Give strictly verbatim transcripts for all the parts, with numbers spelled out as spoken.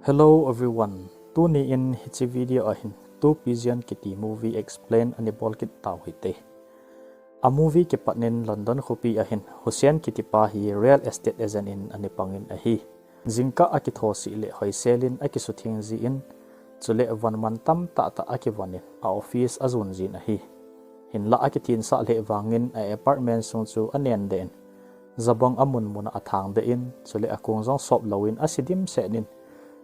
Hello everyone. Tuni in hiche video ahin two P G N kiti movie explain ani bol kit tau hite. A movie kipat nin London khopi ahin Hussein kiti pa hi real estate agent in ani pangin ahi. Jingkah a kitho sih le hoisel in akisutheng jin, chule von man tamtah tah akivon in a office ajon jin ahi. Hinlah akithin sah le vangin a apartment sung chu anen den, jabang amun mun a athang den, chule akong jong sop loin asi dimset in,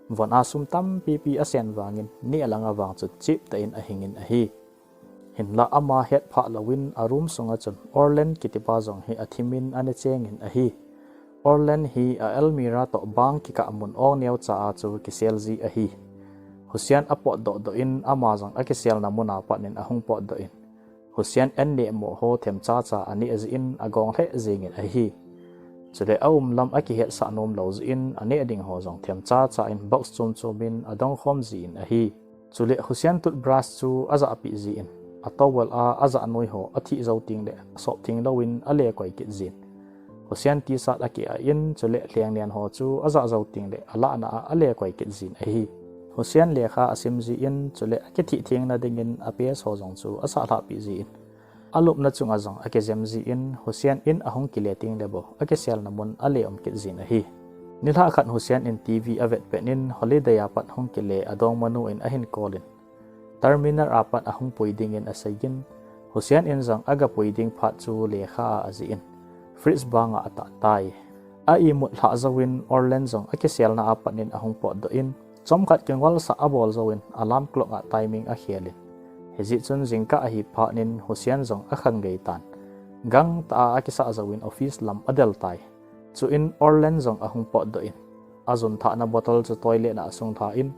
von a sum tampipi asen vangin neh lang a vang chu chip tah in ahingin ahi. Hinlah ama het phah loin a room sunga chun Orlen kiti pa jong hi athim in ana chengin ahi. Orlen hi a almirah toh bang kikah mun ong neocha a chu kisel ji ahi. Hussein apotdoh doh in ama jong akiselna mun a pat nin ahung potdoh in, Hussein an neh mo ho themcha cha aneh jin agong lheh jingin ahi. Chule aum lam akihetsah nom lou jin aneh ding ho jong themcha cha in box chom chom in adong khom jin ahi. Chule Hussein toothbrush chu ajahpeh jin, a towel a ajah noi ho athih jou teng le sop theng louvin ale koi kit jin. Hussein T-shirt akeh in, chule lhengnen ho chu ajah jou teng le alahna a ale koi kit jin ahi. Hussein lekha asim jin, chule akithih thengna dingin a paste ho jong chu asah lhah peh jin, alupna chunga jong akijem jin, Hussein in ahung kile teng le bou akiselna mun ale um kit jin ahi. Nilhah khat Hussein in T V avet pet in holiday a pat hung kile adongmanu in ahin call in, terminal a pat ahung pui dingin aseiyin, Hussein in jong agapui ding phat chu lekha a ajih in, fridge banga atah tai. A imut lhah jouvin Orlen jong akiselna a pat nin ahung potdoh in, chomkhat kingolsah abol jouvin alarm clock a timing akhel in, hijeh chun jingkah ahi phat nin Hussein jong akhang gei tan, gangtah a akisah jouvin office lam adel tai. Chuin Orlen jong ahung potdoh in, ajun thahna bottle chu toilet a asung lha in,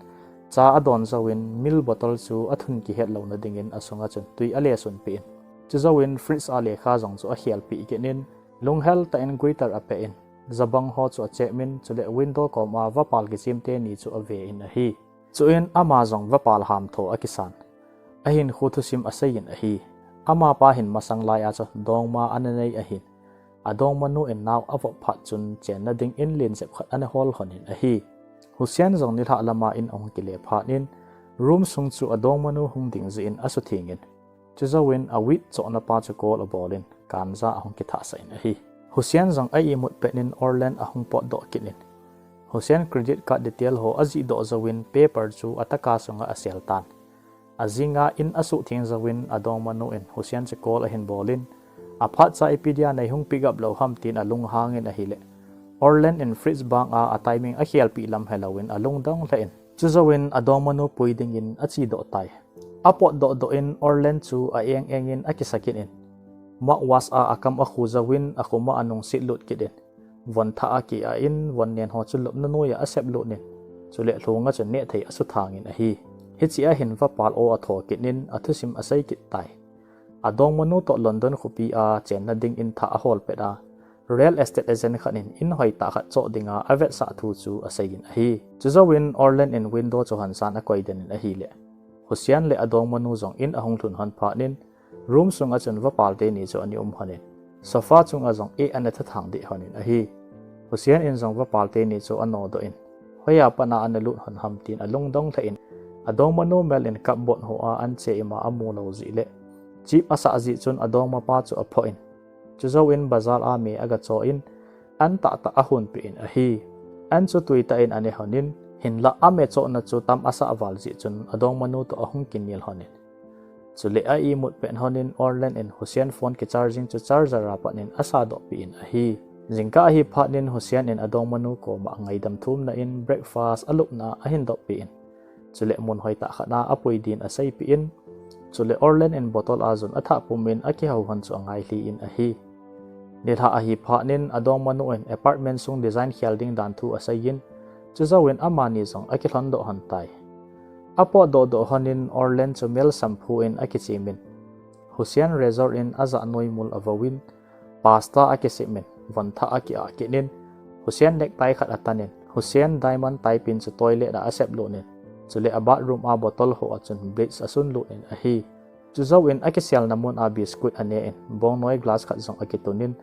cha adon jouvin milk bottle chu athun kihet louna dingin asunga chun tui ale sunpeh in, chujouvin fridge a lekha jong chu akhel peh kit in, lunghel tah in guitar ape in, jabang ho chu achep in, chule window koma vapal kichim teni chu ave in ahi. Chuin ama jong vapal hamtho akisan, ahinkho thusim aseiyin ahi. Amapa hin masang lai a chu dongma ana nei ahin, adongmanu in nao avop phat chun chenna dingin len jep khat ana hol lhon in ahi. Hussein jong nilhah lama in ahung kile phat nin, room sung chu adongmanu hung ding jeh in asutheng in, chujouvin a weed chohna pa chu call abol in, ganja ahung kithahsah in ahi. Hussein jong a imut pet nin Orlen ahung potdoh kit in, Hussein credit card detail ho ajihdoh jouvin paper chu ataka sunga asel tan. Ajinga in asuhtheng jouvin adongmanu in Hussein chu call ahin bol in, aphat cha ipi dia nei hung pick up lou ham tin alunghang in ahile, Orlen in fridge banga a timing akhelpeh lam helouvin alungdong lheh in, chujouvin adongmanu pui dingin achedoh tai. Apotdoh doh in Orlen chu a eng eng in akisa kit in, mouthwash a akam akhu jouvin akhuma anungset lut kit in, von thah akeh in, von nen ho chu lupna noiya asep lut in, chule lhunga chun nehthei asuthang in ahi. Hichea hin vapal aw atho kit in athusim asei kit tai. Adongmanu toh London khopi a chenna dingin thah ahol pet a, real estate agent khat in in hoitah khat choh dinga avetsah thu chu aseiyin ahi. Chujouvin Orlen in window chu hansan akoi den in ahile, Hussein le adongmanu jong in ahung lhun lhon phat nin, room sunga chun vapal teni chu ana um lhon in, sofa chunga jong eh ana thathang deh lhon in ahi. Hussein in jong vapal teni chu anodoh in, hoiya pat a ana lut lhon ham tin alungdong lheh in, adongmanu mel in cupboard ho a anche ima amu lou jeh le, chip asah jeh chun adongmapa chu aphoh in, chujouvin bazar a me agacho in, an tahtah ahonpeh in ahi. An chu tuitah in aneh lhon in, hinlah ame chohna chu tam asah val jeh chun adongmanu toh ahung kinel lhon in, chule a imut pet lhon in Orlen in Hussein phone kicharging chu charger a pat in asadoh peh in ahi. Jingkah ahi phat nin Hussein in adongmanu koma ngaidam thumna in breakfast alupna ahin doh peh in, chule mun hoitah khat a apui din aseipeh in, chule Orlen in bottle a jun athah pum in akihou lhon chu angailhi in ahi. Nilhah ahi phat nin adongmanu in apartment sung design khel ding dan thu aseiyin, chujouvin amani jong akilhondoh lhon tai. Apotdoh doh lhon in Orlen chu mel shampoo in akichem in, Hussein razor in ajah noi mul avouvin, pasta akisem in, von thah akiah kit in, Hussein necktie khat atan in, Hussein diamond tie pin chu toilet a asep lut in, chule a bathroom a bottle ho a chun bleach asun lut in ahi. Chujouvin akiselna mun a biscuit ane in, bongnoi glass khat jong akitun in,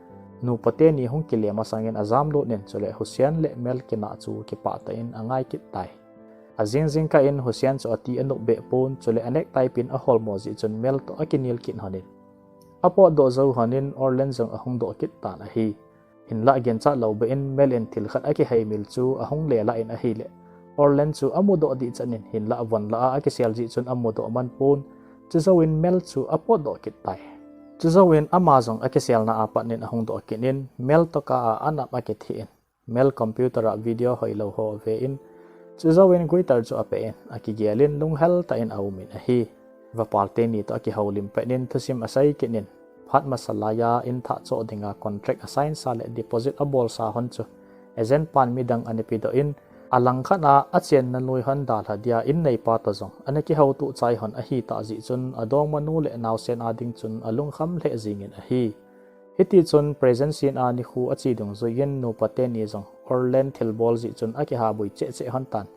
nupa teni hung kile masangin ajam lut in, chule Hussein le mel kinah chu kipah tah in angai kit tai. Ajing jingkah in Husian chu ati anop beh pon, chule a necktie pin aholmo jeh chun Mel toh akinel kit lhonin, apotdoh jou lhonin Orlen jong ahung doh kit tan ahi. Hinlah ginchat lou beh in Mel in thil khat akiheimil chu ahung lelah in ahile, Orlen chu amudoh dih chan in, hinlah von lah a akisel jeh chun amudoh man pon, chujouvin Mel chu apotdoh kit tai. Chujouvin ama jong akiselna a pat in ahung doh kit in, Mel toh kah a anap akitheh in, Mel computer a video hoilou ho ave in, chujouvin guitar chu ape in, akigel in lunghel tah in aumin ahi. Vapal teni toh akihoulim pet in thusim asei kit in, phat masa laiya in thah choh dinga contract asign sa le deposit abolsa hon chu agent pan midang ana pedoh in, alangkhat a achenna noi hon dalha dia in neipa toh jong ana kihoutoh chai hon ahitah jeh chun adongmanu le naosen a ding chun alungkham lheh jingin ahi. Hitichun present scene a nikho ache dungjuiyin nupa teni jong Orlen thilbol jeh chun akihaboi cheh cheh hon tan.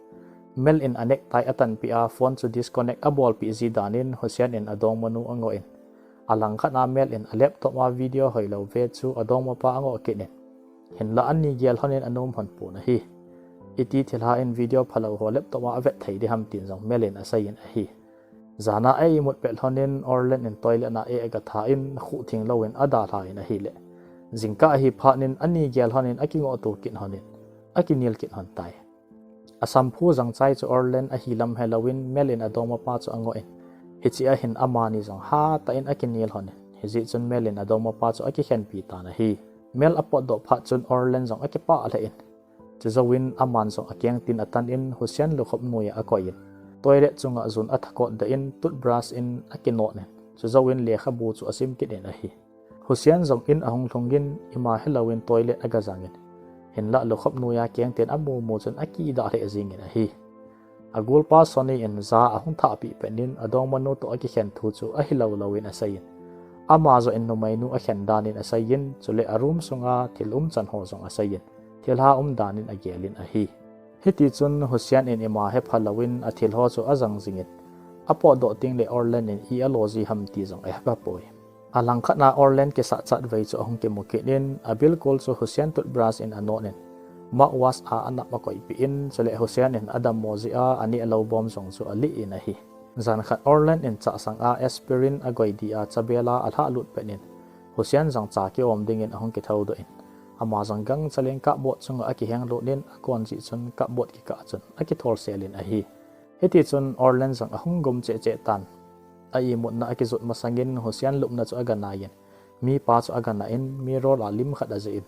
Mel in a necktie atanpeh a phone chu disconnect abolpeh ji danin Husian in adongmanu angoh in, alangkhat a Mel in a laptop a video hoilou ve chu adongmapa angoh kit in, hinlah ani gel lhonin anom lhon pon ahi. Iti thilha in video phalou ho laptop a avet thei diham tin jong Mel in aseiyin ahi. Jan a a imut pet lhonin Orlen in toilet a eh agatha in khuh theng louvin adalhan ahile, jingkah ahi phat in ani gel lhonin akingohto kit lhonin, akinel kit lhon tai. Asamphu jangchai chu Orlen ahi lam helouvin Mel in adongmapa chu angoh in, hichea hin amani jong hatah in akinel lhonin, hijeh chun Mel in adongmapa chu akikhenpi tan ahi. Mel apotdoh phat chun Orlen jong akipah lheh in, chujouvin aman jong akeng tin atan in Husian lukhop noiya akoiyin, toilet chunga jun athakot doh in toothbrush in akinot in, chujouvin lekhabu chu asim kit in ahi. Husian jong in ahung lhungin ima helouvin toilet agajangin, hinlah lukhop noiya keng tin amumu chun akidah lheh jingin ahi. Agolpa Sonny in ja ahung thahpeh pet in adongmanu toh akikhen thu chu ahilou louvin aseiyin, ama joh in numeinu akhen danin aseiyin, chule a room sunga thil umchan ho jong aseiyin, thilha um danin agelin ahi. Hitichun Husian in ima hepha louvin athil ho chu ajang jingin, apotdoh tengle Orlen in i alo ji ham ti jong ahepha poi. Alangkhat a Orlen kisah chatvei chu ahung kimu kit in, abilkol chu Husian toothbrush in anot in, mouthwash a anap akoipeh in, chule Husian in adammo jeh a aneh lou bom jong chu alih in ahi. Jankhat Orlen in chahsang a aspirin agoi dia chabel a alhahlut pet in, Husian jong cha kiom dingin ahung kithoudoh in, ama jong gangchel in cupboard chunga akihenglut in, akon jeh chun cupboard kikah chun akitholsel in ahi. Hitichun Orlen jong ahung gum cheh cheh tan. A imutna akijot masangin Husian lupna chu aganaiyin, mipa chu aganah in mirror a lim khat ajih in,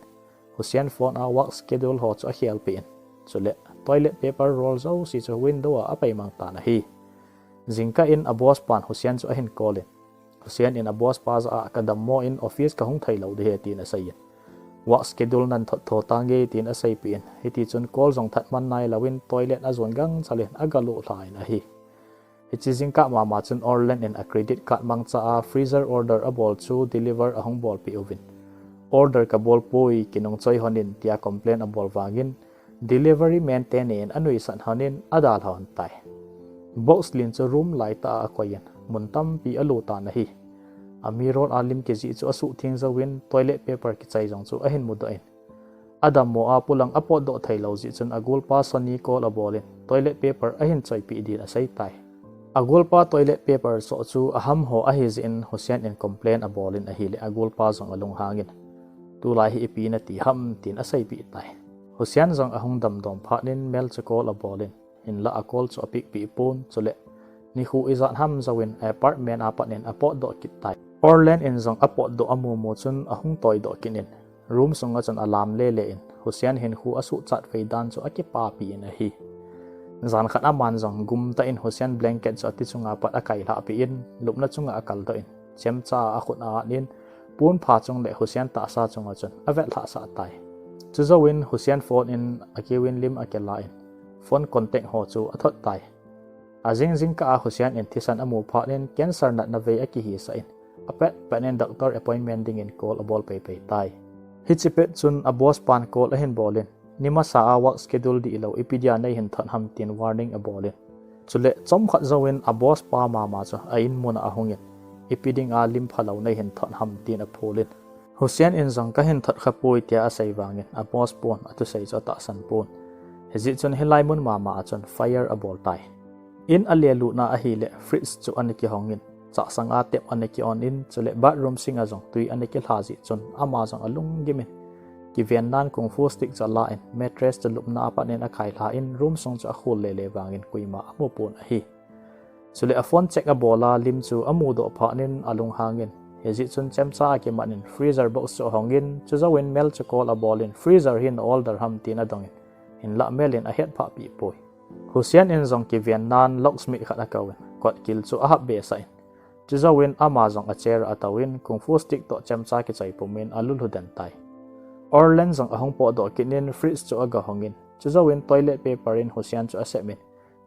Husian phone a work schedule ho chu akhelpeh in, chule toilet paper roll jouse chu window a apeimang tan ahi. Jingkah in a boss pan Husian chu ahin call in, Husian in a boss pa jah a kadammo in office kahung theilou ding ahi tin aseiyin, work schedule nan thot tho tange tin aseipeh in, hitichun call jong that man nailouvin toilet ajon gangchel in agalut lhan ahi. Hiche jingkah mama chun Orlen in a credit card mangcha a freezer order abol chu deliver ahung bolpeh uvin, order kabol poi, kinungchoi lhonin tia complain abol vangin, delivery man teni in anuisat lhonin adalha lhon tai. Boss len chu room laitah a akoiyin, mun tampi alo tan ahi. A mirror a lim kijih chu asuhtheng jouvin toilet paper kichai jong chu ahin mudoh in, adammo a polang apotdoh theilou jeh chun agolpa Sonny call abolin toilet paper ahin choipeh din aseitai. Agolpa toilet paper soh chu aham ho ahijeh in Husian in complain abolin ahile agolpa jong alunghangin, tulai hi ipi nati ham tin aseipeh tai. Husian jong ahung damdom phat in Mel chu call abolin, hinlah a call chu apickpeh pon, chule nikho ijat ham jouvin a apartment a pat in apotdoh kit tai. Orlen in jong apotdoh amumu chun ahung toidoh kit in, room sunga chun alam lele in, Husian hinkho asuhchat vei dan chu akipapi in ahi. Jankhat aman jong gumtah in Husian blanket chu ati chunga pat akailhahpeh in, lupna chunga akaldoh in, chemcha a akhut a-at in, ponpha chung le Husian tahsa chunga chun avetlhahsah tai. Chujouvin Husian phone in akiuvin lim akilan, phone contact ho chu athot tai. Ajing jingkah a Husian in thisan amu phat in cancer natna vei akihisah in, apet pet in doctor appointment dingin call abol peipei tai. Hiche pet chun a boss pan call ahin bolin, nimasa a work schedule dihlou ipi dia neihin thot ham tin warning abolin, chule chomkhat jouvin a boss pa mama chu a in muna ahungin, ipi dinga lim phalou neihin thot ham tin apholin, Husian in jong kahin thot khapoi tia asei vangin a boss pon athusei chu atahsan pon. Hijeh chun hilai mun mama a chun fire abol tai. In alelutna ahileh fridge chu ana kihong in, chahsang a tap ana ki on in, chuleh bathroom sink a jong tui ana kilha jeh chun ama jong alunggim in, kiven nan kung fu stick chu ala in, mattress chu lupna a pat in akhailha in, room sung chu akhul lele vangin koima amupon ahi. Chuleh a phone check abol a lim chu amudoh phat in alunghang in, hijeh chun chemcha akiman in freezer box chu ahong in, chujouvin mel chu call abol in, freezer hi na order ham tin adong in, hinlah mel in ahet phah pi poi. Husian in jong kiven nan locksmith khat akou in, kot kil chu ahap be sah in, chujouvin ama jong a chair a atou in, kung fu stick toh chemcha kichoi pum in alulhu den tai. Orlen jong ahung potdoh kit in fridge chu aga hong in, chujouvin toilet paper in Husian chu asep in,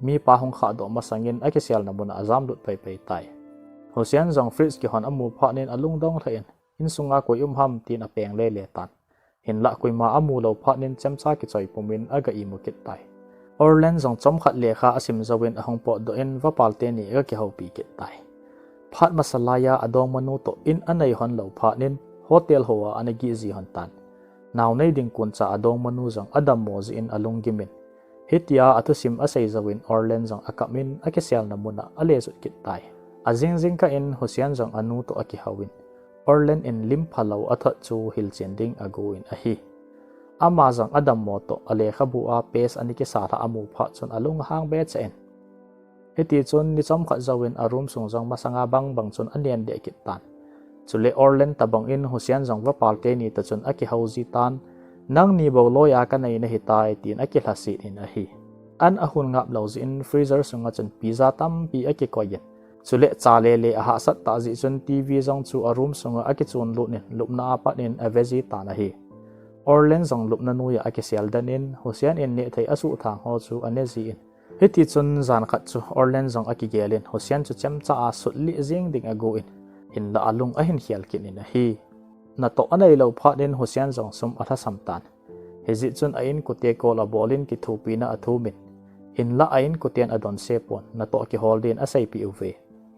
mipa hung khahdoh masang in akiselna mun a ajam lut paipai tai. Husian jong fridge kihon amu phat in alungdong lheh in, insung a koi um ham tin apeng lele tan. Hinlah koima amu lou phat in chemcha kichoi pum in aga imu kit tai. Orlen jong chomkhat lekha asim jouvin ahung potdoh in vapal teni aga kihoupi kit tai. Phat masa lai a adongmanu toh in anei hon lou phat in hotel ho a ana gih ji hon tan. Naonei ding koncha adongmanu jong adammo jeh in alunggim in, hitia athusim asei jouvin Orlen jong akap in akiselna mun a alejut kit tai. Ajing jingkah in Husian jong anu toh akihou in, Orlen in lim phalou athot chu hilchen ding agon ahi. Ama jong adammo toh alekhabu a paste ana kisa lhah amu phat chun alunghang be cheh in, hitichun ni chomkhat jouvin a room sung jong masanga bangbang chun anen deh kit tan. Chuleh Orlen tabang in Husian jong vapal teni toh chun akihou ji tan, nangni bou loi a kanei nahitai tin akilhaset in ahi. An ahung ngap lou jeh in freezer sunga chun pizza tampi akikoi in, chuleh cha lele ahahsat tah jeh chun TV jong chu a room sunga akichon lut in lupna a pat in ave ji tan ahi. Orlen jong lupna noiya akisel den in Husian in nehthei asuhthang ho chu ane ji in, hitichun jan khat chu Orlen jong akigel in Husian chu chemcha a sutlih jeng ding agon, hinlah alung ahin khel kit in ahi. Natoh anei lou phat in Husian jong sum alhasam tan. Hijeh chun a inkote call abol in kithopina athum in, hinlah a inkoten adonse pon, natoh kihol din aseipeh uve.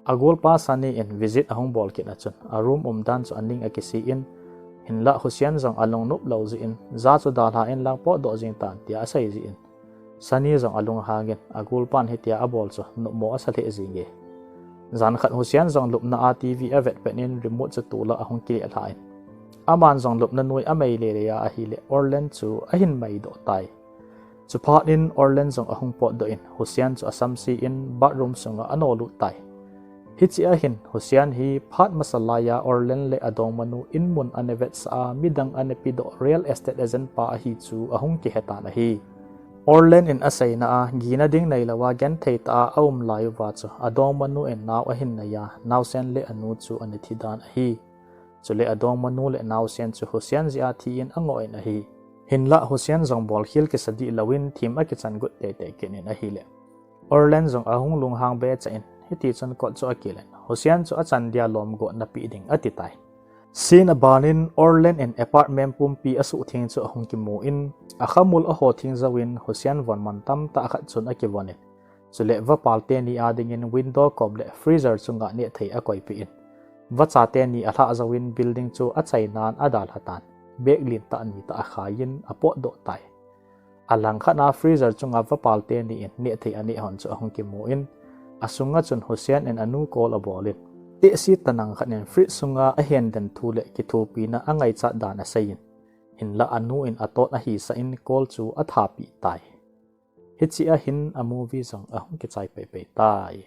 Agolpa Sunny in visit ahung bol kit a chun a room umdan chu aning akise in, hinlah Husian jong alungnop lou jeh in, ja chu dalha in lang potdoh jeng tan tia asei jeh in, Sunny jong alunghang in, agolpan hitia abol chu nopmo asa lheh jenge. Jan khat Husian jong lupna a TV avet pet in remote chu tol a ahung kile lha in, aman jong lupna noi amei lele a ahileh Orlen chu ahin meidoh tai. Chuphat in Orlen jong ahung potdoh in Husian chu asamse in bathroom sunga anolut tai. Hiche a hin Husian hi phat masa lai a Orlen le adongmanu in mun ana vetsah a midang ana pedoh real estate agent pa ahi chu ahung kihe tan ahi. Orlen in aseina a gina ding neilou a genthei tah a aum lai uva chu adongmanu in nao ahin nei a, naosen le anu chu ana thi dan ahi. Chuleh adongmanu le naosen chu Husian jeh a thi in angoh in ahi. Hinlah Husian jong bolkhel kisa dih louvin thim akichan got teitei kit in ahileh Orlen jong ahung lunghang be cheh in, hitichun kot chu akil in Husian chu achan dia lom gotna peh ding ati tai. Scene aban in Orlen in apartment pumpi asuhtheng chu ahung kimu in, akhamul aho theng jouvin Husian von man tamtah khat chun akivon in, chuleh vapal teni a dingin window kom le freezer chunga nehthei akoipeh in, vacha teni alhah jouvin building chu achainan adalha tan, bag lentah nitah akhai in apotdoh tai. Alangkhat a freezer chunga vapal teni in nehthei aneh hon chu ahung kimu in, asunga chun Husian in anu call abol in, tehse tanang khat in fridge sunga ahen den thu le kithopina angaichat dan asei in, hinlah anu in atot ahisah in call chu athapeh tai. Hiche a hin a movie jong ahung kichai peipei tai.